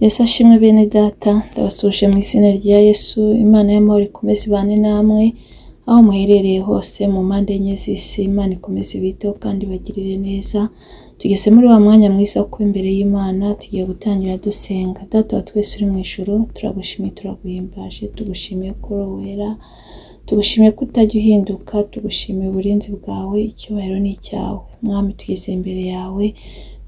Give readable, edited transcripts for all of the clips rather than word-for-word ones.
Yesu ashimwe bene data, ndabasuhuje mu izina rya Yesu, Imana y'amahoro ikomeze ibane namwe, aho muherereye hose mu mpande enye z'isi, Imana ikomeze ibiteho kandi ibagirire neza. Tugeze muri wa mwanya mwiza wo kuba imbere y'Imana, tugiye gutangira dusenga. Data wa twese uri mu ijuru, turagushimiye, turaguhimbaje, tugushimiye ko uri uwera, tugushimiye ko utajya uhinduka, tugushimiye uburinzi bwawe, icyubahiro ni icyawe. Mwami tugeze imbere yawe,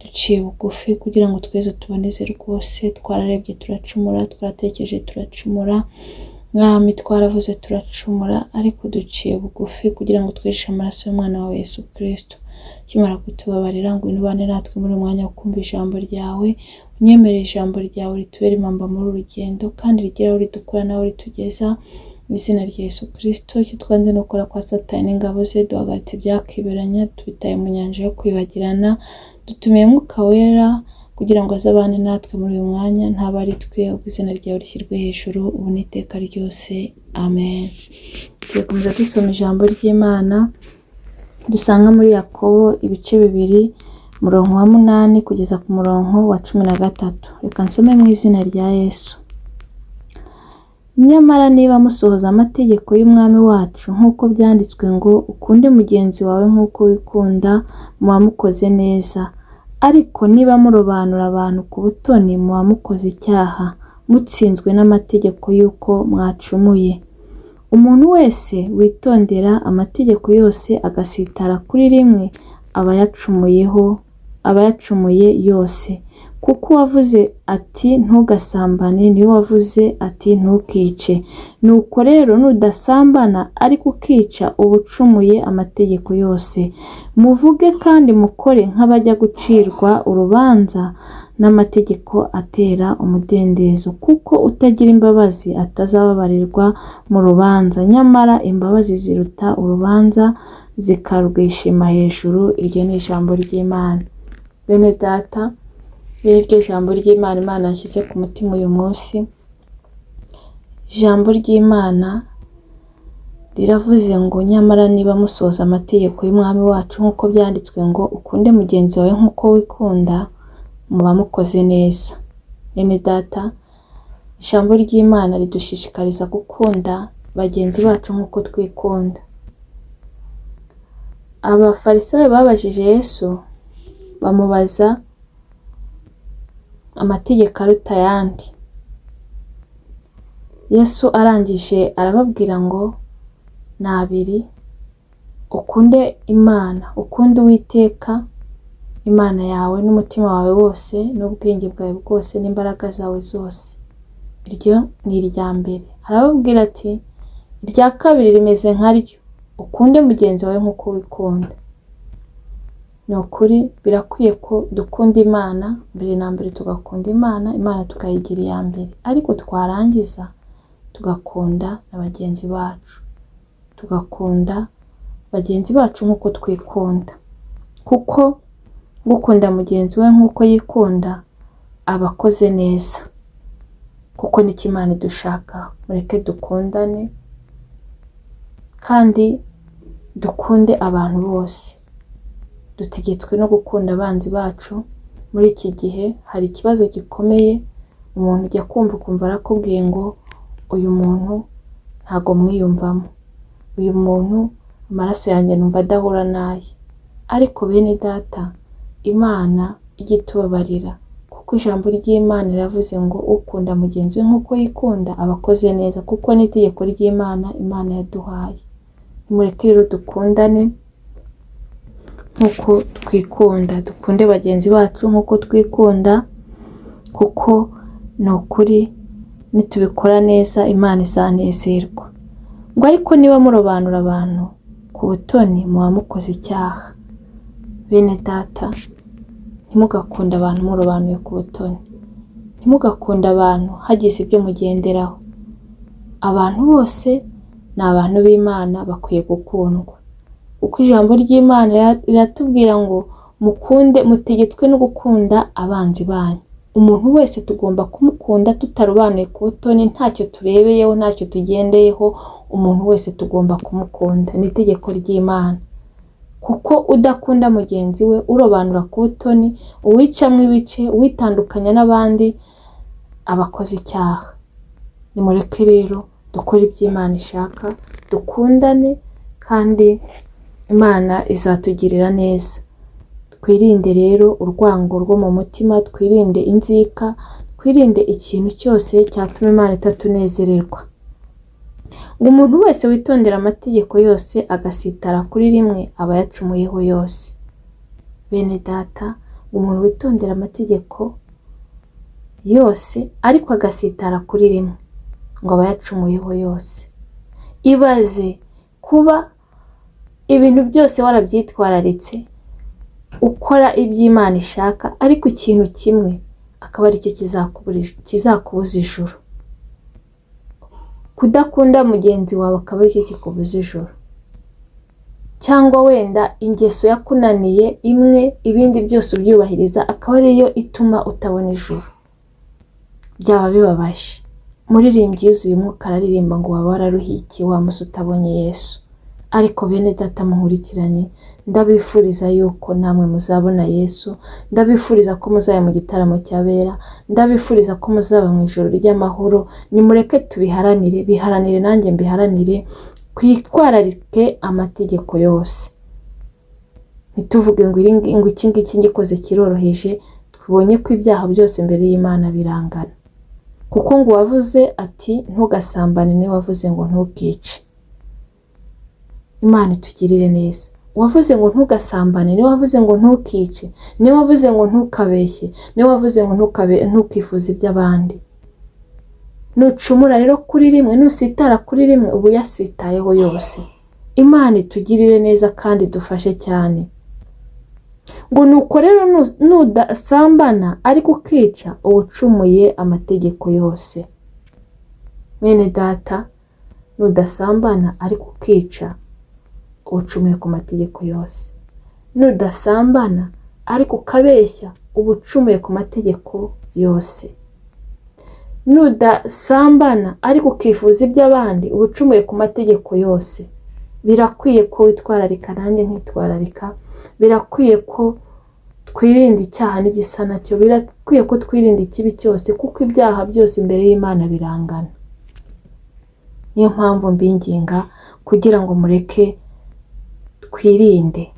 duciye bugufi kugira ngo tweze tuboneze rwose, twararebye turacumura, twaratekereje turacumura, Mwami twaravuze turacumura, ariko duciye bugufi kugira ngo twejeshe amaraso y'umwana wawe Yesu Kristo. Ukimara kutubabarira ngwino ubane natwe muri uyu mwanya wo kumva ijambo ryawe, unyemerere ijambo ryawe ritubere impamba muri uru rugendo kandi rigere aho ridukura n'aho ritugeza, mu izina rya Yesu Kristo. Icyo twanze ni ukora kwa Satani n'ingabo ze, duhagaritse ibyakiberanya, tubitaye mu nyanja yo kwibagirana, dutumiye Mwuka Wera kugira ngo azabane natwe muri uyu mwanya, ntaba ari twe, ahubwo izina ryawe rishyirwe hejuru ubu n'iteka ryose, amen. Tugakomeza dusoma ijambo ry'Imana dusanga muri Yakobo ibice 2, umurongo wa 8 kugeza ku murongo wa 13. Reka nsome mu izina rya Yesu. Nyamara niba musohoza amategeko y'Umwami wacu nk'uko byanditswe ngo ukunde mugenzi wawe nk'uko wikunda, muba mukoze neza. Ariko niba murobanura abantu ku butoni, muba mukoze icyaha, mutsinzwe n'amategeko y'uko mwacumuye. Umuntu wese witondera amategeko yose agasitara kuri rimwe, aba yacumuyeho, aba yacumuye yose. Kuko uwavuze ati ntugasambane niwe wavuze ati ntukice. Nuko rero nudasambana ariko ukica, uba ucumuye amategeko yose. Muvuge kandi mukore nk'abajya gucirwa urubanza n'amategeko atera umudendezo, kuko utagira imbabazi atazababarirwa mu rubanza, nyamara imbabazi ziruta urubanza zikarwishima hejuru. Iryo ni ijambo ry'Imana. Bene data, iri ni ryo jambo ry'Imana Imana yashyize ku mutima uyu munsi. Ijambo ry'Imana riravuze ngo nyamara niba musohoza amategeko y'Umwami wacu nk'uko byanditswe ngo ukunde mugenzi wawe nk'uko wikunda, muba mukoze neza. Bene data, ijambo ry'Imana ridushishikariza gukunda bagenzi bacu nk'uko twikunda. Abafarisayo babajije Yesu bamubaza amategeko aruta ayandi. Yesu arangije arababwira ngo ni abiri, ukunde Imana, ukunde Uwiteka Imana yawe n'umutima wawe wose n'ubwenge bwawe bwose n'imbaraga zawe zose. Iryo ni irya mbere. Arababwira ati irya kabiri rimeze nkaryo, ukunde mugenzi wawe nk'uko wikunda. Ni ukuri birakwiye ko dukunda Imana mbere na mbere, tugakunda Imana, Imana tukayigira iya mbere, ariko twarangiza tugakunda na bagenzi bacu, tugakunda bagenzi bacu nk'uko twikunda, kuko gukunda mugenzi we nk'uko yikunda aba akoze neza, kuko nicyo Imana idushakaho. Mureke dukundane kandi dukunde abantu bose. Dutegetswe no gukunda abanzi bacu. Muri iki gihe hari ikibazo gikomeye, umuntu ujya kumva ukumva arakubwiye ngo uyu muntu ntago mwiyumvamo, uyu muntu amaraso yanjye numva adahura n'aye. Ariko bene data, Imana ijye itubabarira, kuko ijambo ry'Imana riravuze ngo ukunda mugenzi we nk'uko yikunda aba akoze neza, kuko n'itegeko ry'Imana Imana yaduhaye. Nimureke rero dukundane nk'uko twikunda, dukunde bagenzi bacu nk'uko twikunda, kuko ni ukuri nitubikora neza Imana izanezerwa. Ngo ariko niba murobanura abantu ku butoni, muba mukoze icyaha. Bene data, ntimugakunde abantu murobanuye ku butoni, ntimugakunde abantu hagize ibyo mugenderaho. Abantu bose ni abantu b'Imana, bakwiye gukundwa, kuko ijambo ry'Imana riratubwira ngo mukunde, mutegetswe no gukunda abanzi banyu. Umuntu wese tugomba kumukunda tutarobanuye ku butoni, ntacyo turebeyeho, ntacyo tugendeyeho, umuntu wese tugomba kumukunda, ni itegeko ry'Imana. Kuko udakunda mugenzi we, urobanura ku butoni, uwicamo ibice, uwitandukanya n'abandi, aba akoze icyaha. Nimureke rero dukore ibyo Imana ishaka, dukundane kandi Imana izatugirira neza. Twirinde rero urwango rwo mu mutima, twirinde inzika, twirinde ikintu cyose cyatuma Imana itatunezererwa. Ngo umuntu wese witondera amategeko yose agasitara kuri rimwe aba yacumuyeho yose. Bene data, umuntu witondera amategeko yose ariko agasitara kuri rimwe ngo aba yacumuyeho yose. Ibaze kuba ibintu byose warabyitwararitse, ukora ibyo Imana ishaka ariko ikintu kimwe akaba aricyo kizakubuza ijuru. Kudakunda mugenzi wawe akaba aricyo kikubuza ijuru. Cyangwa wenda ingeso yakunaniye imwe, ibindi byose ubyubahiriza akaba ariyo ituma utabona ijuru. Byaba bibabaje. Umuririmbyi yuzuye umwuka araririmba ngo waba wararuhikiye wa musi utabonye Yesu. Ariko bene data munkurikiranye, ndabifuriza yuko namwe muzabona Yesu, ndabifuriza ko muzaba mu gitaramo cy'abera, ndabifuriza ko muzaba mu ijoro ry'amahoro. Nimureke tubiharanire, biharanire nanjye mbiharanire, twitwararike amategeko yose. Ntituvuge ngo ngo iki ngiki ngikoze kiroroheje, tubonye ko ibyaha byose imbere y'Imana birangana. Kuko ngo uwavuze ati ntugasambane niwe wavuze ngo ntukice. Imana itugirire neza. Uwavuze ngo ntugasambane niwe wavuze ngo ntukice, niwe wavuze ngo ntukabeshye, niwe wavuze ngo ntukifuze iby'abandi. Nucumura rero kuri rimwe, nusitara kuri rimwe, uba uyasitayeho yose. Imana itugirire neza kandi idufashe cyane. Ngo nuko rero nudasambana ariko ukica, uba ucumuye amategeko yose. Mwene data, nudasambana ariko ukica, uba ucumuye ku mategeko yose. Nudasambana ariko ukabeshya, uba ucumuye ku mategeko yose. Nudasambana ariko ukifuza iby'abandi, uba ucumuye ku mategeko yose. Birakwiye ko witwararika nanjye nkitwararika, birakwiye ko twirinda icyaha n'igisa nacyo, birakwiye ko twirinda ikibi cyose, kuko ibyaha byose imbere y'Imana birangana. Niyo mpamvu mbinginga kugira ngo mureke twirinde,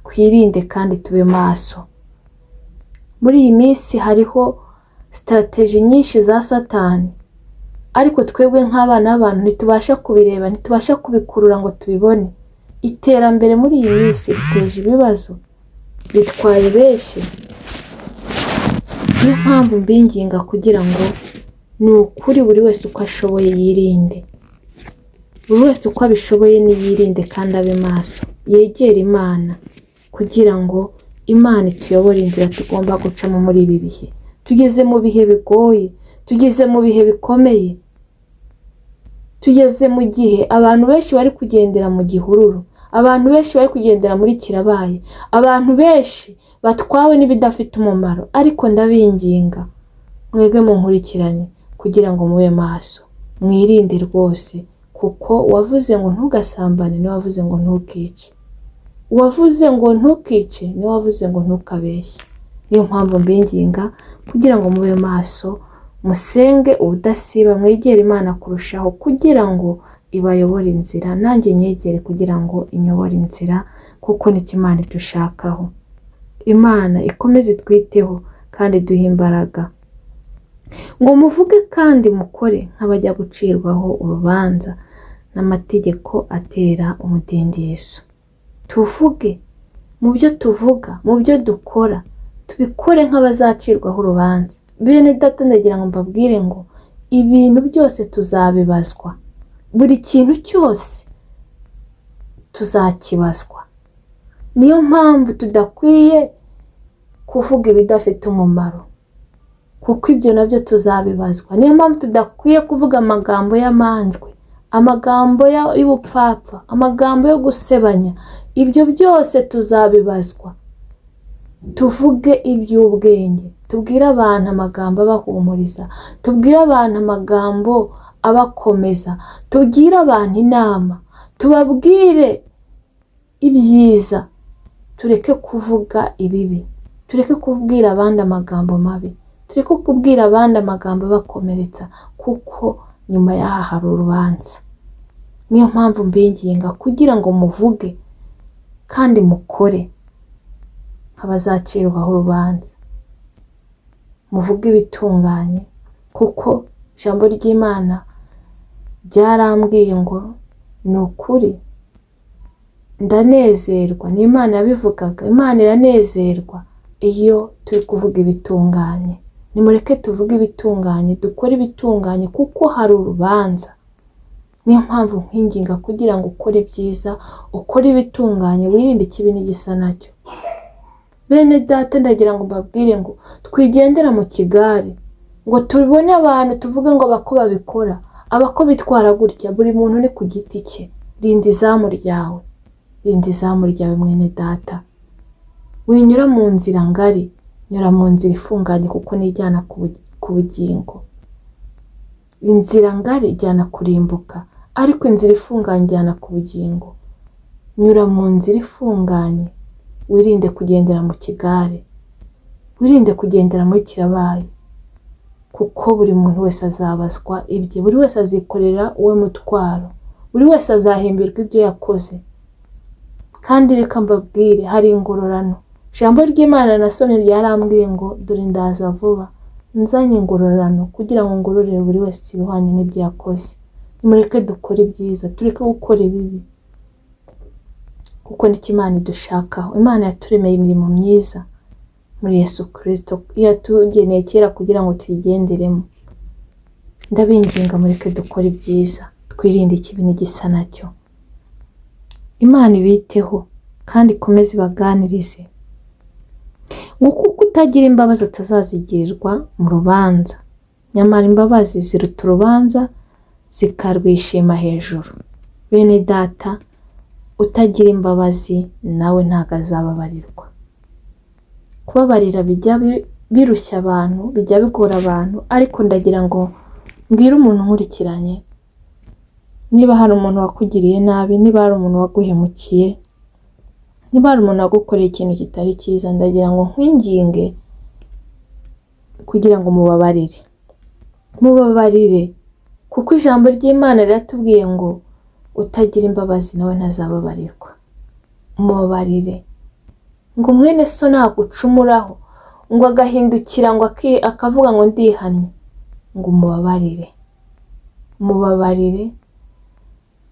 twirinde kandi tube maso. Muri iyi minsi hariho strategy nyinshi za Satani, ariko twebwe nk'abana b'abantu ntitubasha kubireba, ntitubasha kubikurura ngo tubibone. Iterambere muri iyi minsi riteje ibibazo, ritwaye benshi. Niyo mpamvu mbinginga kugira ngo ni ukuri buri wese uko ashoboye yirinde, buri wese uko abishoboye niyirinde kandi abe maso, yegere Imana kugira ngo Imana ituyobore inzira tugomba gucamo muri ibi bihe. Tugeze mu bihe bigoye, tugeze mu bihe bikomeye, tugeze mu gihe abantu benshi bari kugendera mu gihururu, abantu benshi bari kugendera muri kirabaye, abantu benshi batwawe n'ibidafite umumaro. Ariko ndabinginga mwebwe munkurikiranye kugira ngo mube maso, mwirinde rwose, kuko uwavuze ngo ntugasambane niwe wavuze ngo ntukice, uwavuze ngo ntukice niwe wavuze ngo ntukabeshye. Niyo mpamvu mbinginga kugira ngo mube maso, musenge ubudasiba, mwegere Imana kurushaho kugira ngo ibayobore inzira, nanjye nyegere kugira ngo inyobore inzira, kuko nicyo Imana idushakaho. Imana ikomeze itwiteho kandi iduhe imbaraga. Ngo muvuge kandi mukore nk'abajya gucirwaho urubanza n'amategeko atera umudendezo. Tuvuge mu byo tuvuga, mu byo dukora, tubikore nk'abazacirwaho urubanza. Bene data, ndagira ngo mbabwire ngo ibintu byose tuzabibazwa, buri kintu cyose tuzakibazwa. Niyo mpamvu tudakwiye kuvuga ibidafite umumaro, kuko ibyo nabyo tuzabibazwa. Niyo mpamvu tudakwiye kuvuga amagambo y'amanjwe, amagambo y'ubupfapfa, amagambo yo gusebanya. Ibyo byose tuzabibazwa. Tuvuge iby'ubwenge, tubwire abantu amagambo abahumuriza, tubwire abantu amagambo abakomeza, tugire abantu inama, tubabwire ibyiza, tureke kuvuga ibibi, tureke kubwira abandi amagambo mabi, Tureke kubwira abandi amagambo abakomeretsa, kuko nyuma y'aha hari urubanza. Niyo mpamvu mbinginga kugira ngo muvuge kandi mukore nk'abazacirwaho urubanza. Muvuge ibitunganye, kuko ijambo ry'Imana ryarambwiye ngo ni ukuri ndanezerwa, ni Imana yabivugaga, Imana iranezerwa iyo turi kuvuga ibitunganye. Nimureke tuvuge ibitunganye, dukore ibitunganye, kuko hari urubanza. Niyo mpamvu nkwinginga kugira ngo ukore ibyiza, ukore ibitunganye, wirinde ikibi n'igisa nacyo. Bene data, ndagira ngo mbabwire ngo twigendera mu kigare, ngo tubone abantu tuvuge ngo abako babikora, abako bitwara gutya, buri muntu ni ku giti cye. Rinda izamu ryawe, rinda izamu ryawe mwene data. Winyura mu nzira ngari, nyura mu nzira ifunganye, kuko nijyana ku bugingo. Inzira ngari ijyana kurimbuka, ariko inzira ifunganye ijyana ku bugingo. Nyura mu nzira ifunganye, wirinde kugendera mu kigare, wirinde kugendera muri kirabaye, kuko buri muntu wese azabazwa ibye, buri wese azikorera uwe mutwaro, buri wese azahimbirwa ibyo yakoze. Kandi reka mbabwire, hari ingororano. Ijambo ry'Imana nasomye ryarambwiye ngo dore ndaza vuba, nzanye ingororano kugira ngo ngororere buri wese ibihwanye n'ibyo yakoze. Nimureke dukore ibyiza, tureke gukora ibibi, kuko nicyo Imana idushakaho. Imana yaturemeye imirimo myiza muri Yesu Kristo, yatugeneye kera kugira ngo tuyigenderemo. Ndabinginga mureke dukore ibyiza, twirinde ikibi n'igisa nacyo. Imana ibiteho kandi ikomeze ibaganirize, ngo kuko utagira imbabazi atazazigirirwa mu rubanza, nyamara imbabazi ziruta urubanza zikarwishima hejuru. Bene data, utagira imbabazi nawe ntabwo azababarirwa. Kubabarira bijya birushya abantu, bijya bigora abantu, ariko ndagira ngo mbwire umuntu nkurikiranye, niba hari umuntu wakugiriye nabi, niba hari umuntu waguhemukiye, niba hari umuntu wagukoreye ikintu kitari cyiza, ndagira ngo nkwinginge kugira ngo mubabarire. Mubabarire, kuko ijambo ry'Imana riratubwiye ngo utagira imbabazi nawe ntazababarirwa. Mubabarire. Ngo mwene so nagucumuraho, ngo agahindukira ngo akavuga ngo ndihannye, ngo umubabarire. Mubabarire,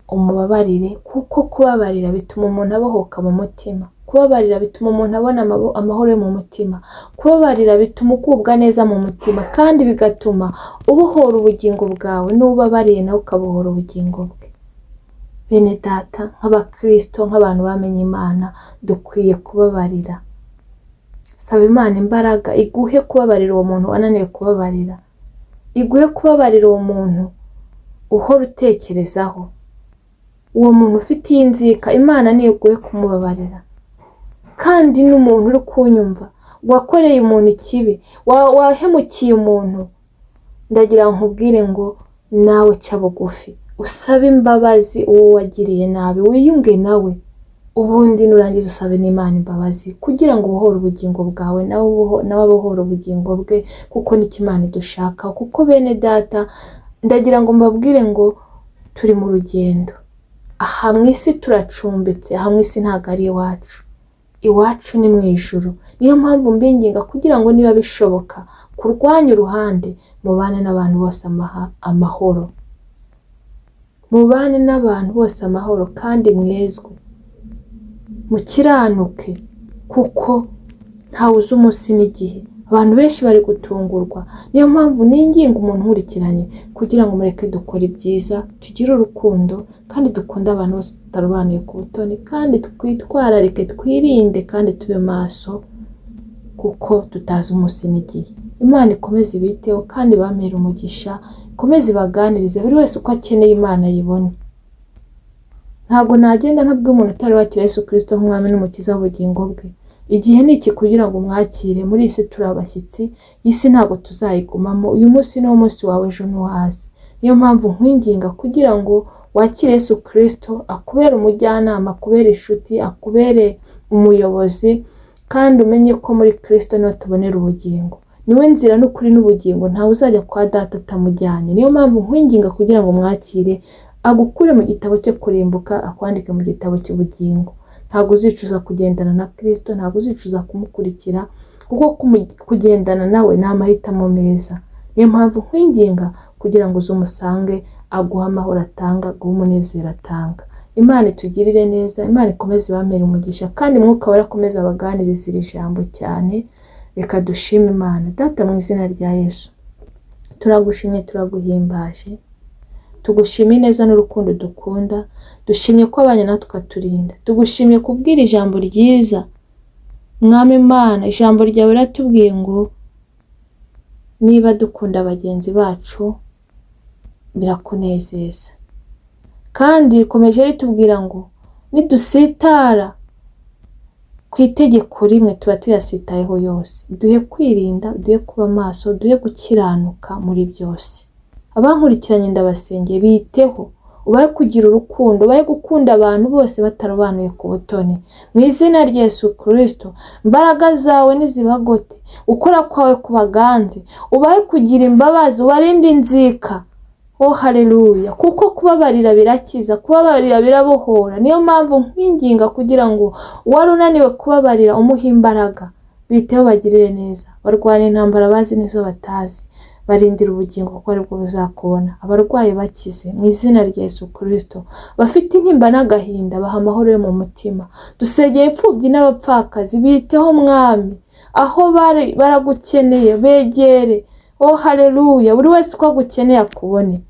umubabarire, kuko kubabarira bituma umuntu abohoka mu mutima. Kubabarira bituma umuntu abona amahoro yo mu mutima. Kubabarira bituma ugubwa neza mu mutima, kandi bigatuma ubohora ubugingo bwawe, n'ubabariye nawe ukabohora ubugingo bwe. Bene data, nk'abakristo, nk'abantu bamenye Imana, dukwiye kubabarira. Saba Imana imbaraga iguhe kubabarira uwo muntu wananiwe kubabarira, iguhe kubabarira uwo muntu uhora utekerezaho, uwo muntu ufitiye inzika. Imana niyo iguhe kumubabarira. Kandi n'umuntu uri kunyumva wakoreye umuntu ikibi, wahemukiye umuntu, ndagira ngo nkubwire ngo nawe ca bugufi, usabe imbabazi uwo wagiriye nabi, wiyunge nawe, ubundi nurangiza usabe n'Imana imbabazi kugira ngo ubohore ubugingo bwawe, nawe abohore ubugingo bwe, kuko nicyo Imana idushaka. Kuko bene data, ndagira ngo mbabwire ngo turi mu rugendo. Aha mu isi turacumbitse, aha mu isi ntabwo ari iwacu. Iwacu ni mu ijuru. Niyo mpamvu mbinginga kugira ngo niba bishoboka kurwanya uruhande, mubane n'abantu bose amahoro. Mubane n'abantu bose amahoro kandi mwezwe, mukiranuke, kuko ntawe uzi umunsi n'igihe. Abantu benshi bari gutungurwa. Niyo mpamvu ninginga umuntu nkurikiranye kugira ngo mureke dukore ibyiza, tugire urukundo kandi dukunde abantu bose tutarobanuye ku butoni, kandi twitwararike, twirinde kandi tube maso, kuko tutazi umunsi n'igihe. Imana ikomeze ibiteho kandi ibamere umugisha, ikomeze ibaganirize, buri wese uko akeneye Imana ayibone. Ntabwo nagenda ntabwo umuntu utari wakira Yesu Kristo nk'umwami n'umukiza w'ubugingo bwe. Igihe ni iki kugira ngo umwakire. Muri iyi si turi abashyitsi, iyi si ntabwo tuzayigumamo. Uyu munsi ni wo munsi wawe, ejo ntuhazi. Niyo mpamvu nkwinginga kugira ngo wakire Yesu Kristo, akubere umujyanama, akubere inshuti, akubere umuyobozi, kandi umenye ko muri Kristo niho tubonera ubugingo. Niwe nzira n'ukuri n'ubugingo, ntawe uzajya kwa Data atamujyanye. Niyo mpamvu nkwinginga kugira ngo mwakire, agukure mu gitabo cyo kurimbuka, akwandike mu gitabo cy'ubugingo. Ntabwo uzicuza kugendana na Kristo, ntabwo uzicuza kumukurikira, kuko kugendana nawe ni amahitamo meza. Niyo mpamvu nkwinginga kugira ngo uze umusange, aguhe amahoro atanga, aguhe umunezero atanga. Imana itugirire neza, Imana ikomeze ibamere umugisha, kandi Mwuka Wera akomeze abaganirize iri jambo cyane. Reka dushime Imana. Data, mu izina rya Yesu, turagushimye, turaguhimbaje, tugushimye neza n'urukundo dukunda, dushimye ko abanye natwe ukaturinda, tugushimye kubwira ijambo ryiza. Mwami Imana, ijambo ryawe riratubwiye ngo niba dukunda bagenzi bacu birakunezeza, kandi rikomeje ritubwira ngo nidusitara ku itegeko rimwe tuba tuyasitayeho yose. Duhe kwirinda, duhe kuba maso, duhe gukiranuka muri byose. Abankurikiranye ndabasengeye, biteho, ubahe kugira urukundo, ubahe gukunda abantu bose batarobanuye ku butoni. Mu izina rya Yesu Kristo, imbaraga zawe nizibagote, gukora kwawe kubaganze, ubahe kugira imbabazi, ubarinde inzika. Oh haleluya, kuko kubabarira birakiza, kubabarira birabohora. Niyo mpamvu nkwinginga kugira ngo uwari unaniwe kubabarira umuhe imbaraga. Biteho, bagirire neza, barwana intambara bazi n'izo batazi, barindira ubugingo kuko aribwo buzakubona. Abarwayi bakize mu izina rya Yesu Kristo, bafite intimba n'agahinda baha amahoro yo mu mutima. Dusegeye imfubyi n'abapfakazi, biteho Mwami, aho bari baragukeneye, begere. Oh haleluya, buri wese uko agukeneye akubone.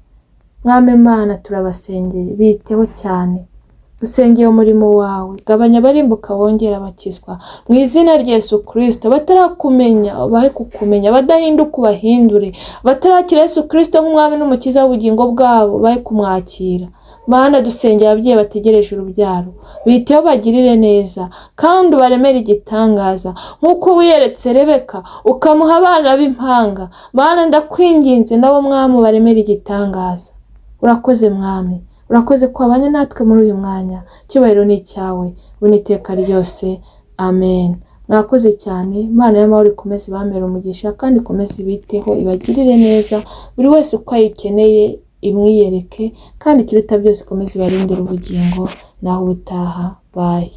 Mwami Imana, turabasengeye, biteho cyane. Dusengeye umurimo wawe, gabanya abarimbuka wongera abakizwa. Mu izina rya Yesu Kristo, batarakumenya bahe kukumenya, abadahinduka ubahindure, batarakira Yesu Kristo nk'umwami n'umukiza w'ubugingo bwabo bahe kumwakira. Mana, dusengeye ababyeyi bategereje urubyaro, biteho, bagirire neza, kandi ubaremere igitangaza nk'uko wiyeretse Rebeka ukamuha abana b'impanga. Mana, ndakwinginze nabo Mwami ubaremere igitangaza. Urakoze Mwami, urakoze ko wabanye natwe muri uyu mwanya. Icyubahiro ni icyawe ubu n'iteka ryose, amen. Mwakoze cyane. Imana y'amahoro ikomeze ibamere umugisha, kandi ikomeze ibiteho, ibagirire neza, buri wese uko ayikeneye imwiyereke, kandi ikiruta byose ikomeze ibarindire ubugingo. Naho ubutaha, bye.